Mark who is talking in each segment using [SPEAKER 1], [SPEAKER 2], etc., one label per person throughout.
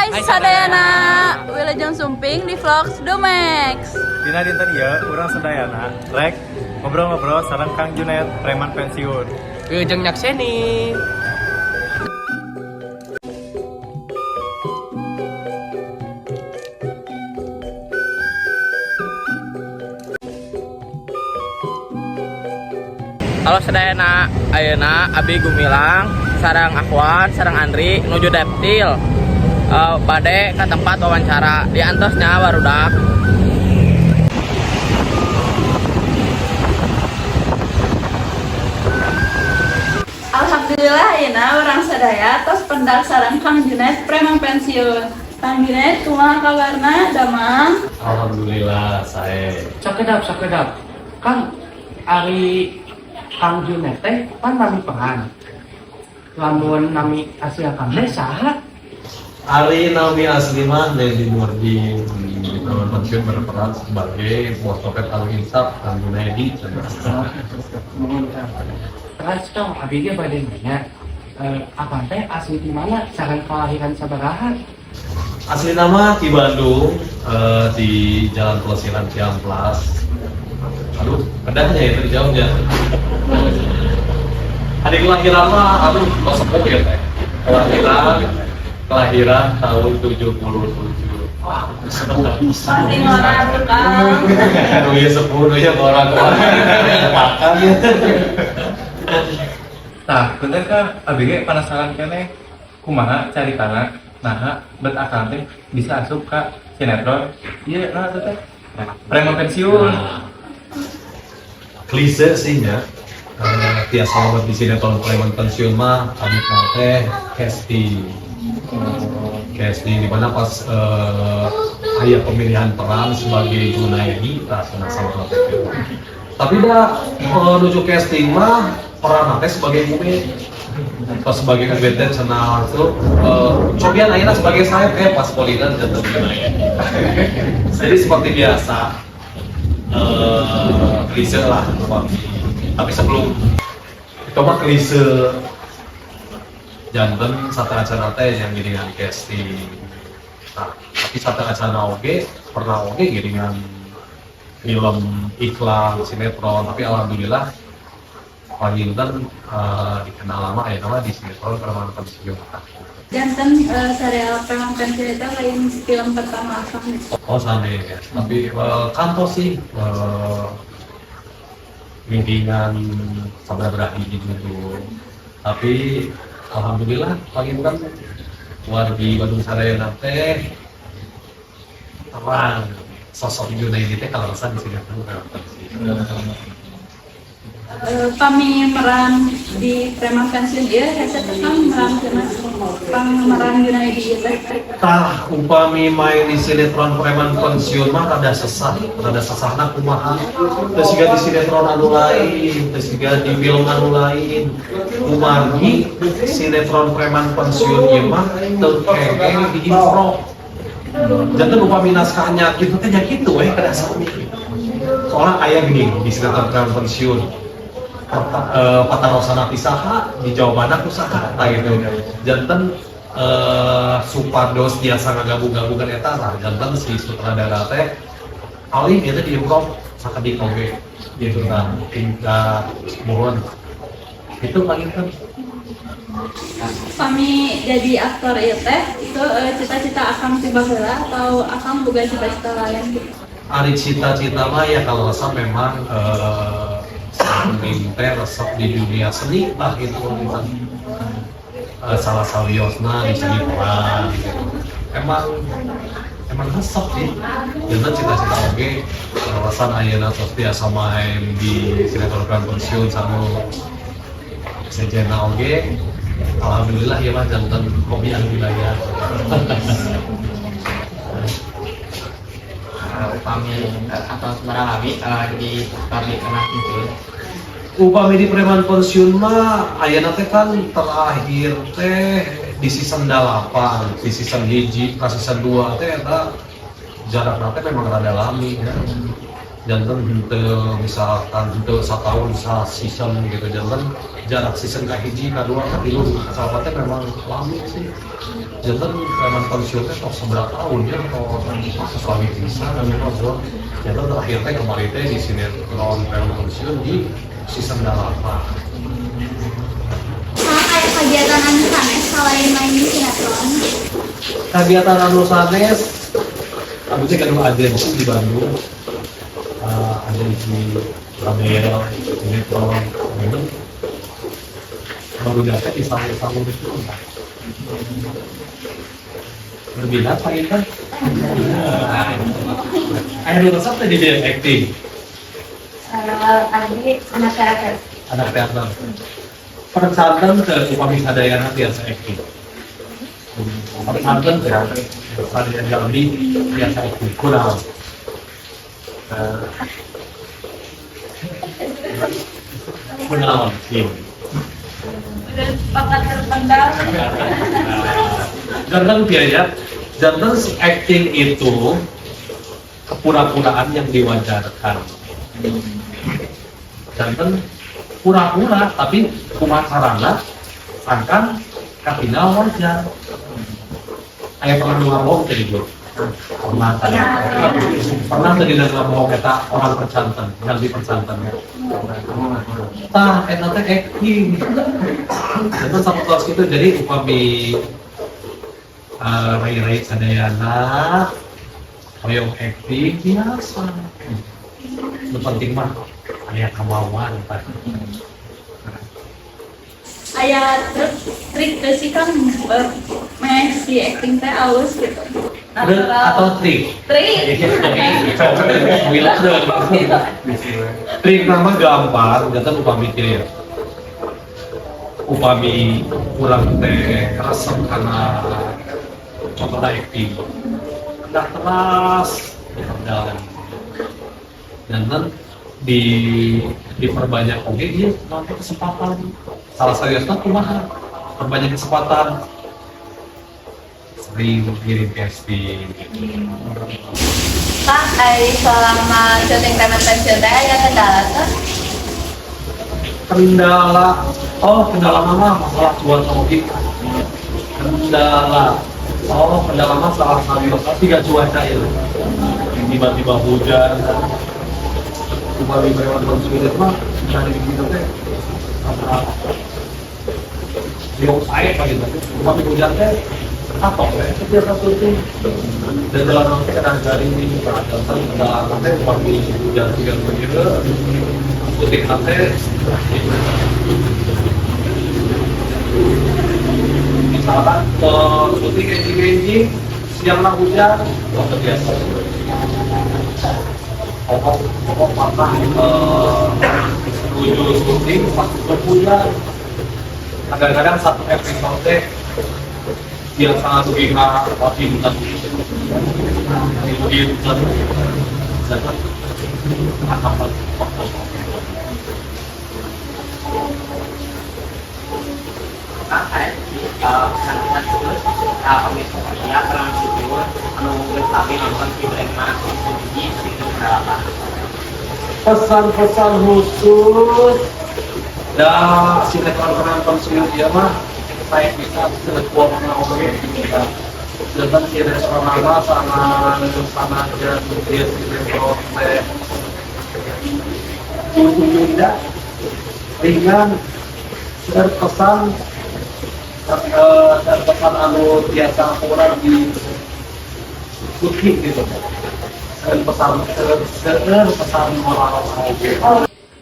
[SPEAKER 1] Hai sadayana, Wilujeng Sumping di vlog Dumex.
[SPEAKER 2] Dina dinten ieu urang sadayana rek ngobrol-ngobrol sareng Kang Junet, preman pensiun.
[SPEAKER 3] Wilujeng nyakseni. Halo sadayana, ayeuna abi gumilang sareng Akwan, sareng Andri nuju Deptil. Bade ke tempat wawancara diantos nya, barudak.
[SPEAKER 1] Alhamdulillah, ayeuna urang sadaya tos pendak sareng Kang Junet, preman pensiun. Kang Junet, kumaha kabarna, damang?
[SPEAKER 4] Alhamdulillah, saya.
[SPEAKER 3] Sakedap, sakedap. Kang, ari Kang Junet teh pan nami peran. Lamun nami asli Kang teh saha?
[SPEAKER 4] Ari nami asli mah Dedi Nurdin. Di preman pensiun berperan sebagai bos copet Al Insaf, Kang Junaidi.
[SPEAKER 3] Nuhun, Kang. Terus Kang, abi ge bade nanya, akang teh asli di mana? Sareng kelahiran sabaraha?
[SPEAKER 4] Asli nama di Bandung, di Jalan Pelesiran Ciamplas. Aduh, kedahnya itu jauhnya. Hari kelahiran mah, aduh, kok sepuh ya teh. Kelahiran tahun 77. Wah, sepuh bisa.
[SPEAKER 1] Pasti ngora tuh, Kang.
[SPEAKER 4] Aduh ya, sepuh ya orang makan ya.
[SPEAKER 2] Tah, punten Kang, abi ge penasaran keneh kumaha caritana naha bet akang teh bisa asup ka sinetron ieu, nah teh teh preman pensiun.
[SPEAKER 4] Nah, klise sih ya. Tiasa lewat di sinetron preman pensiun mah kami teh casting. Casting di mana pas aya pemilihan peran sebagai Junaidi, tah cenah sama teh. Tapi dah menuju casting mah peran teh sebagai Ubed. Pas sebagai Ubed teh cenah langsung cobian ayeuna sebagai saya, pas polinan janten Junaidi. Jadi seperti biasa, klise lah. Tapi sebelum itu mah klise janten sateuacanna teh yang giringan casting. Nah, tapi sateuacanna oge pernah oge giringan film, iklan, sinetron, tapi alhamdulillah panginten dikenal lama ya nama di sinetron preman pensiun.
[SPEAKER 1] Janten serial preman pensiun itu lain film pertama Akang?
[SPEAKER 4] Oh, sanes, tapi kantos sih giringan sabaraha hiji gitu. Tapi alhamdulillah panginten wargi Bandung sadayana teh terang sosok Junaidi teh kalau di sinetron preman pensiun.
[SPEAKER 1] Pami meran di preman pensiun ieu hese teh, Kang, meran cenah pang meran Junaidi ieu teh?
[SPEAKER 4] Tah, upami main di sinetron preman pensiun mah rada sesah, rada sesahna kumaha? Teu siga di sinetron anu lain, teu siga di film anu lain. Kumargi sinetron preman pensiun ieu mah teu kenging di improv. Janten upami naskahnya kitu teh nya kitu we kada sami. Soalnya aya gini di sinetron preman pensiun. Patarosana ti saha, di jawabanna ku saha, tah gitu. Janten supados biasa ngagabung-gabungan eta lah, janten si sutradara teh paling itu di improv sakedik oge gitu kan, tingkat buruan itu paling kan.
[SPEAKER 1] Pami jadi aktor ieu teh itu cita-cita Akang ti baheula atau Akang boga cita-cita lain gitu?
[SPEAKER 4] Ari cita-cita mah ya kalau resep memang seni teh resep di dunia seni lah gitu kan. Salah sawiosna di seni peran gitu. Emang emang resep sih. Janten cita-cita oge alasan ayeuna tos biasa main di sinetron preman pensiun sama sejena oge, alhamdulillah ya mah janten hobi anu dibayar.
[SPEAKER 5] Upami atau sabaraha lami di pami preman pensiun?
[SPEAKER 4] Upami di preman pensiun mah ayeuna teh kan terakhir teh di season 8, di season 1 ka season 2 teh eta jarakna teh memang rada lami ya. Janten henteu, misalkan henteu setahun sa season gitu, janten jarak season ka hiji, ka dua, ka tilu, ka salapan teh memang lami sih. Janten Preman Pensiun teh tos seberapa tahun ya, atau sesuami bisa dan memang so. Janten terakhir teh kemarin teh di sinetron Preman Pensiun di season 8.
[SPEAKER 6] Sama kayak kegiatan anu sanes selain main di sinetron?
[SPEAKER 4] Kegiatan anu sanes, abdi teh gaduh agensi di Bandung. Agensi label sinetron, memang baru dapat di salon-salon itu entah berminat Pak Intan. Aya nu resep teh di bidang acting?
[SPEAKER 7] Abdi anak teater.
[SPEAKER 4] Anak teater. Percanten ke upami sadayana tiasa acting? Percanten ke sadayana jalmi tiasa acting kurang? Kunaon? Iya.
[SPEAKER 1] Udah bakat terpendam.
[SPEAKER 4] Janten biaya, janten si acting itu kepura-puraan yang diwajarkan. Janten pura-pura tapi kumaha carana sangkan katingal wajar. Aya pernah dengar bohong tadi dulu? Pernah tadi. Pernah tadi dengar bohong eta orang percanten, ganti percanten. Tah, eta teh acting. Itu sama kelas gitu, jadi upami rai-rai sadayana hoyong acting biasa. Nu penting mah aya kemauan, Pak.
[SPEAKER 1] Aya trik trik teu sih, Kang, meh si acting teh alus gitu?
[SPEAKER 4] Trik atau trik?
[SPEAKER 1] Trik.
[SPEAKER 4] Wilayah dong. Trik nama gampang, janten upami kieu ya. Upami kurang teh resep karena contohnya acting. Kedah teras dalam. Janten di diperbanyak oge ieu nanti kesempatan. Salah satu kumaha? Perbanyak kesempatan. Sering ngirim casting.
[SPEAKER 7] Pak, ari selama syuting Preman Pensiun teh aya kendala teh?
[SPEAKER 4] Kendala, oh, kendala mah masalah cuaca oge. Kendala, oh, kendala mah salah satu tiga cuaca itu tiba-tiba hujan. Upami Preman Pensiun itu mah dari gitu teh apa riung saya pagi tadi upami hujan teh apa ya itu biasa syuting dan jalan nanti kadang dari janten kendala teh upami hujan tiga begitu putih teh. Misalkan ke syuting enjing-enjing siang lah hujan, wah biasa pokok pokok patah menuju syuting pas hujan. Kadang-kadang satu episode teh biasa dugi ka dinten dinten janten apa waktu.
[SPEAKER 5] Kang, aya pesan-pesan khusus ka pemirsa setia Preman Pensiun anu geus lami nonton di Preman Pensiun hiji nepikeun ka dalapan?
[SPEAKER 4] Pesan-pesan khusus da sinetron Preman Pensiun ieu mah saya bisa kuatna oge ya. Dan sinetron nama sama sama dan dia sinetron teh ujung-ujungnya ringan, terkesan terkesan anu biasa kurang di putih gitu, pesan pesan moral oge.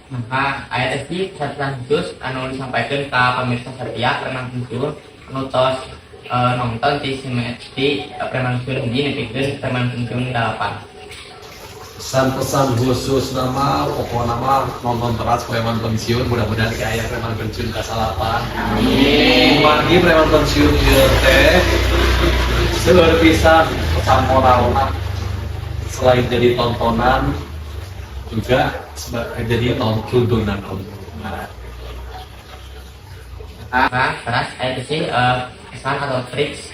[SPEAKER 5] Maka aya teh pesan khusus anu disampaikan ke pemirsa setia Preman Pensiun anu tos nonton di di Preman Pensiun hiji nepikeun Preman Pensiun dalapan?
[SPEAKER 4] Pesan-pesan khusus nama pokok nama nonton terus Preman Pensiun, mudah-mudahan kayak Preman Pensiun kasalapan. Amin. Margi Preman Pensiun ieu teh seueur pisan pesan moralna, selain jadi tontonan juga jadi tontonan.
[SPEAKER 5] Nah, terus aya teh sih pesan atau triks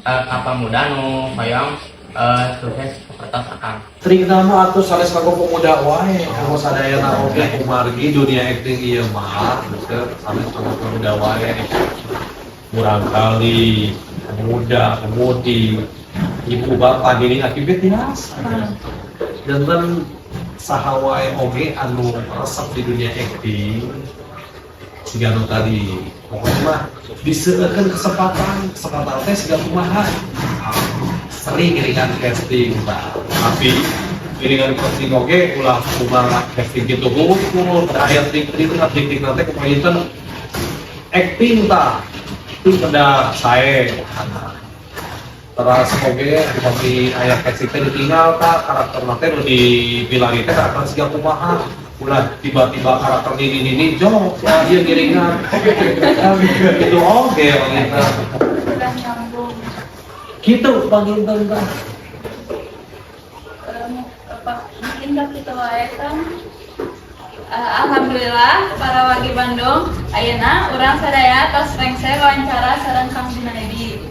[SPEAKER 5] ka pemuda nu hoyong Sukses sapertos Akang.
[SPEAKER 4] Trik nama atuh sanes kanggo pemuda wae, kanggo sadayana oge, kumargi dunia acting ieu mah teu sanes kanggo pemuda wae. Murangkalih, pemuda, pemudi, ibu bapak dini akibat biasa. Janten saha wae oge anu resep di dunia acting siga nu tadi, pokoknya mah diseueurkeun kesempatan. Kesempatan teh siga kumaha, sering ngiringan casting tah, tapi ngiringan casting oge ulah kumaha casting gitu hungkul. Aya trik-trik, trik-trik nanti kumaha acting tah itu kedah sae. Terus oge dipami aya casting teh ditinggal tah karakter teh nu dipilari teh karakter siga kumaha. Ulah tiba-tiba karakter ini jok ya dia ngiringan kan gitu oge panginten.
[SPEAKER 1] Udah nyambung.
[SPEAKER 4] Gitu panginten tah.
[SPEAKER 1] Apa mungkin dah kita wae kan. Alhamdulillah para wargi Bandung, ayeuna urang sadaya tos rengse wawancara sareng Kang Junaidi.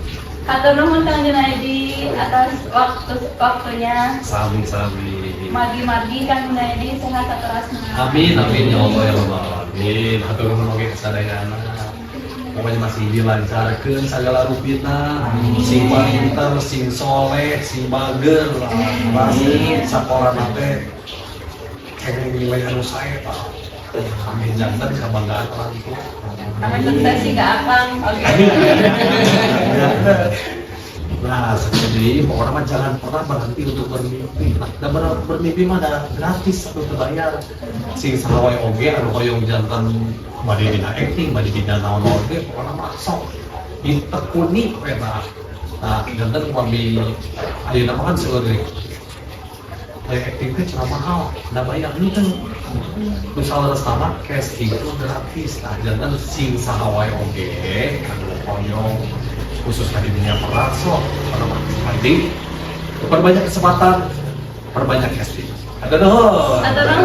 [SPEAKER 1] Hatur nuhun, Kang Junaidi, atas waktu waktunya.
[SPEAKER 4] Sami-sami.
[SPEAKER 1] Margi-margi Kang Junaidi sehat saterasna.
[SPEAKER 4] Amin amin ya Allah ya Rabbal alamin. Hatur nuhun oge kasadayana. Pokoknya masih dilancarkeun segala rupina, sing pinter, sing soleh, sing bager, pasti sakola teh kenging nilai anu sae tah. Amin, janten kebanggaan orang tua.
[SPEAKER 1] Amin, sukses sih ke Akang. Oke.
[SPEAKER 4] Nah, jadi pokoknya mah jangan pernah berhenti untuk bermimpi. Nah, dan bermimpi mah ada gratis atau terbayar. Sing saha wae oge anu hoyong janten bade dina acting, bade dina naon oge, pokoknya mah sok ditekuni we tah. Nah, janten upami ayeuna mah kan seueur deui. Kayak acting teh cenah mahal, da bayar henteu. Misal sama casting itu gratis. Nah, janten sing saha wae oge anu hoyong khususnya di dunia peran, sok pada penting perbanyak kesempatan, perbanyak casting. Ada nuhun.
[SPEAKER 1] Hatur nuhun.